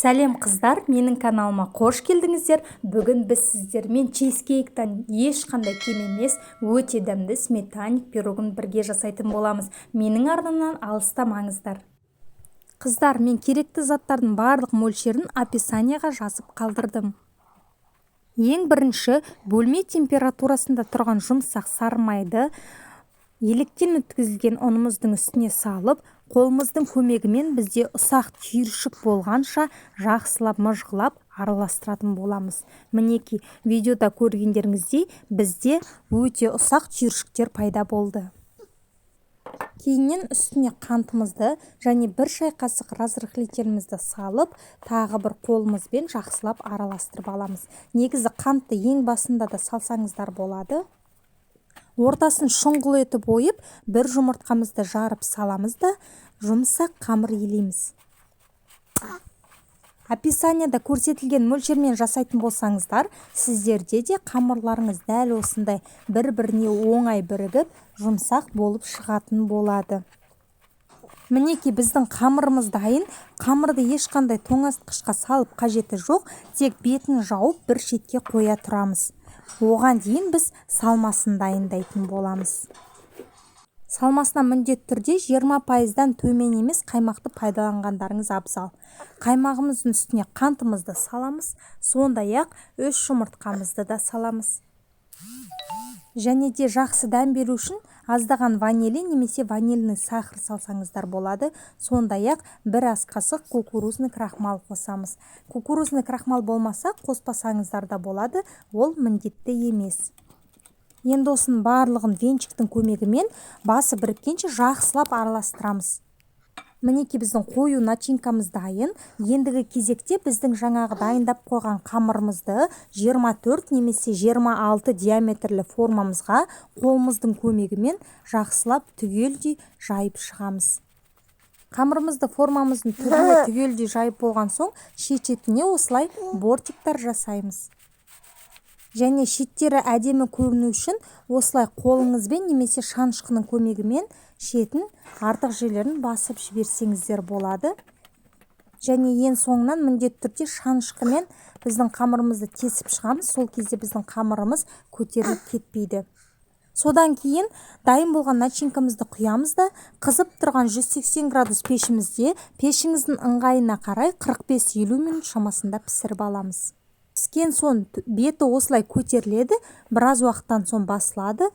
Сәлем, қыздар! Менің каналыма қош келдіңіздер! Бүгін біз сіздермен чизкейктен ешқандай кем емес, өте дәмді сметанник пирогын бірге жасайтын боламыз. Менің арнамнан алыстамаңыздар. Қыздар, мен керекті заттардың барлық мөлшерін описанияға жазып қалдырдым. Ең бірінші бөлме температурасында тұрған жұмсақ сары майды електен өткізілген ұнымыздың үстіне салып, қолымыздың көмегімен бізде ұсақ түйіршік болғанша жақсылап мыжғылап араластыратын боламыз. Мінекей, видеода көргендеріңіздей, бізде өте ұсақ түйіршіктер пайда болды. Кейіннен үстіне қантымызды және 1 шай қасық разрыхлителімізді салып, тағы бір қолымызбен жақсылап араластырып аламыз. Негізі қантты ең басында да салсаңыздар болады. Ортасын шұңғыл етіп ойып, бір жұмыртқамызды жарып саламыз да, жұмсақ қамыр илейміз. Описанияда көрсетілген мөлшермен жасайтын болсаңыздар, сіздерде де қамырларыңыз дәл осындай бір-біріне оңай бірігіп, жұмсақ болып шығатын болады. Мінекей, біздің қамырымыз дайын. Қамырды ешқандай тоңазытқышқа салып қажеті жоқ, тек бетін жауып, бір шетке қоя тұрамыз. Оған дейін біз салмасын дайындайтын боламыз. Салмасына міндетті түрде 20%-дан төмен емес қаймақты пайдаланғандарыңыз абзал. Қаймағымыздың үстіне қантымызды саламыз, сондай-ақ 3 жұмыртқамызды да саламыз. Және де жақсы дәм беру үшін аздаған ванилин немесе ванильный сахар салсаңыздар болады. Сондай-ақ бір ас қасық кукурузный крахмал қосамыз. Кукурузный крахмал болмаса, қоспасаңыздар да болады, ол міндетті емес. Енді осының барлығын венчиктің көмегімен басы біріккенше жақсылап араластырамыз. Мінекей, біздің қою начинкамыз дайын. Ендігі кезекте біздің жаңағы дайындап қойған қамырымызды 24 немесе 26 диаметрлі формамызға қолымыздың көмегімен жақсылап түгелдей жайып шығамыз. Қамырымызды формамыздың түбіне түгелдей жайып болған соң, шет-шетіне осылай бортиктар жасаймыз. Және шеттері әдемі көріну үшін осылай қолыңызбен немесе шанышқының көмегімен шетін, артық жерлерін басып жіберсеңіздер болады. Және ең соңынан міндетті түрде шанышқымен біздің қамырымызды тесіп шығамыз. Сол кезде біздің қамырымыз көтеріліп кетпейді. Содан кейін дайын болған начинкамызды құямыз да, қызып тұрған 180 градус пешімізде, пешіңіздің ыңғайына қарай, 45-50 минут шамасында пісіріп аламыз. Піскен соң беті осылай көтеріледі, біраз уақыттан соң басылады.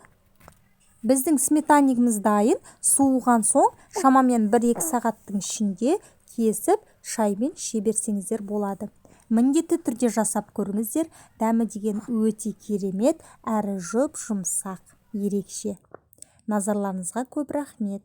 Біздің сметанигіміз дайын. Суыған соң шамамен 1-2 сағаттың ішінде кесіп, шаймен іше берсеңіздер болады. Міндетті түрде жасап көріңіздер. Дәмі деген өте керемет, әрі жұп-жұмсақ, ерекше. Назарларыңызға көп рахмет.